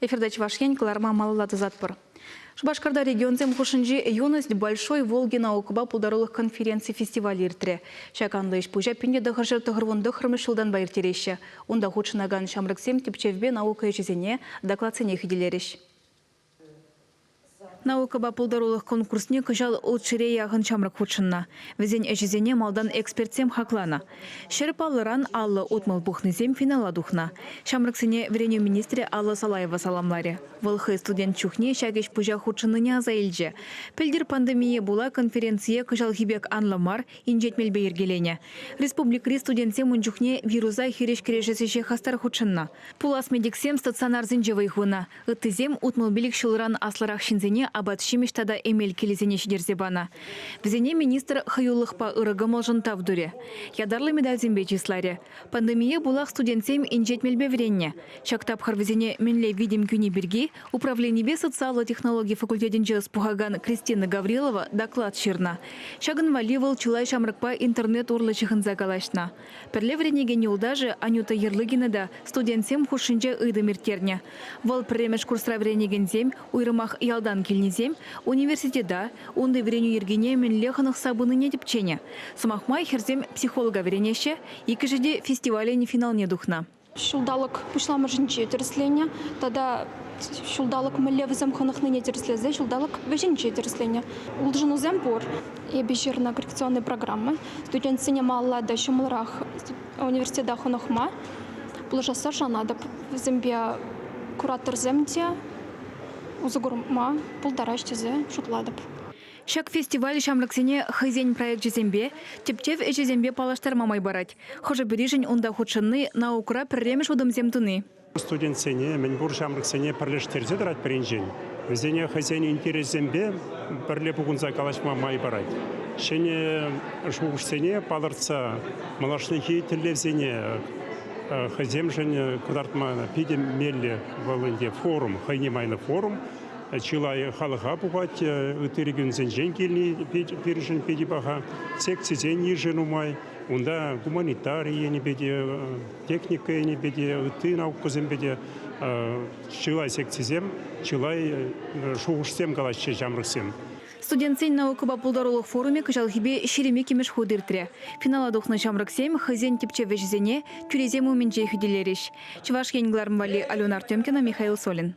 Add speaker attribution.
Speaker 1: Эфирта Чӑваш Ен кӑларма малалла тӑсатпӑр. Шупашкарта регионсем хушшинчи «Юность Большой Волги» наукӑпа пултарулӑх конференци фестивалӗ иртрӗ. Ҫак анлӑ ӗҫ-пуҫа 1999 ҫултанпа ирттереҫҫӗ. Унта хутшӑнакан ҫамрӑксем тӗпчевпе наука ӗҫӗсене, докладсене хӳтӗлерӗҫ. Наукӑпа пултарулӑх конкурсне кӑҫал ултҫӗре яхӑн ҫамрӑк хутшӑннӑ. Вӗсен ӗҫӗсене малтан экспертсем хакланӑ. Ҫӗр паллӑран 50-60 пухнисем финала тухнӑ. Ҫамрӑксене вӗренӳ министрӗ Алла Салаева саламларӗ. Вӑл хӑй студент чухне ҫак ӗҫ-пуҫа хутшӑннине аса илчӗ. Пӗлтӗр пандемие пула конференцие кӑҫалхи пек анлӑ мар, инҫет мелпе йӗркеленӗ. Республикӑри студентсем ун чухне вируса хирӗҫ кӗрешес ӗҫе хастар хутшӑннӑ. Пулас медиксем стационарсенче вӑй хунӑ. Ыттисем 65 ҫулран аслӑрах ҫынсене апат-ҫимӗҫ тата эмел килӗсене ҫитерсе панӑ. Вӗсене министр хӑюлӑхпа ырӑ кӑмӑлшӑн тав турӗ. Ятарлӑ медальсемпе чысларӗ. Пандемие пулах студентсем инҫет мелпе вӗреннӗ. Ҫак тапхӑр вӗсене мӗнле витӗм кӳни пирки управленипе социаллӑ технологи факультетӗнче ӑс пухакан Кристина Гаврилова доклад ҫырнӑ. Ҫакӑн валли вӑл чылай ҫамрӑкпа интернет урлӑ ҫыхӑнса калаҫнӑ. Пӗрле вӗренекен юлташӗ Анюта Ерлыгина та студентсем хушшинче ыйтӑм ирттернӗ. Вӑл пӗрремӗш курсра вӗренекенсем, уйрӑмах ялтан килнисем, университета, унти вӗренӳ йӗркине мӗнле хӑнӑхса пынине тӗпченӗ. Сӑмах май, хӗрсем психолога вӗренеҫҫӗ, иккӗшӗ те фестивалӗн финалне тухнӑ.
Speaker 2: Ҫулталӑк пуҫламӑшӗнче тӗрӗсленӗ тата ҫулталӑк мӗнле вӗсем хӑнӑхнине тӗрӗслесе ҫулталӑк вӗҫӗнче тӗрӗсленӗ. Улшӑнусем пур. Эпӗ ҫырнӑ коррекционный программа студентсене малалла та ҫӑмӑлрах университета хӑнӑхма пулӑшасса шанатӑп. Вӗсемпе кураторсем те усӑ курма пултараҫ тесе шутлатӑп.
Speaker 1: Ҫак фестиваль ҫамрӑксене хӑйсен проекчӗсемпе, тӗпчев ӗҫӗсемпе паллаштарма май парать. Хӑшӗ-пӗришӗн унта хутшӑнни наукӑра пӗрремӗш утӑмсем туни.
Speaker 3: Студентсене, мӗнпур ҫамрӑксене пӗрлештерсе тӑрать пӗринчен. Вӗсене хӑйсен интересӗсемпе пӗрле пухӑнса калаҫма май парать. Ҫӗнӗ шухӑшсене палӑртса малашнехи тӗллевсене хӑйсемшӗн кӑтартма питӗ меллӗ вӑл ӗнтӗ форум, хӑйне майлӑ форум. Чылай халӑха пухать, ытти регионсенчен килни пирӗншӗн питӗ паха. Секцисен йышӗ нумай. Унта гуманитари енӗпе те, техника енӗпе те, ытти наукӑсемпе те чылай секцисем, чылай шухӑшсем калаҫҫӗ ҫамрӑксем.
Speaker 1: Студентсен наукӑпа пултарулӑх форумӗ кӑҫалхипе 22-мӗш хут иртрӗ. Финала тухнӑ ҫамрӑксем хӑйсен тӗпчев ӗҫӗсене тӳресем умӗнче хӳтӗлерӗҫ. Чӑваш Ен кӑларӑм валли Алена Артемкина, Михаил Солин.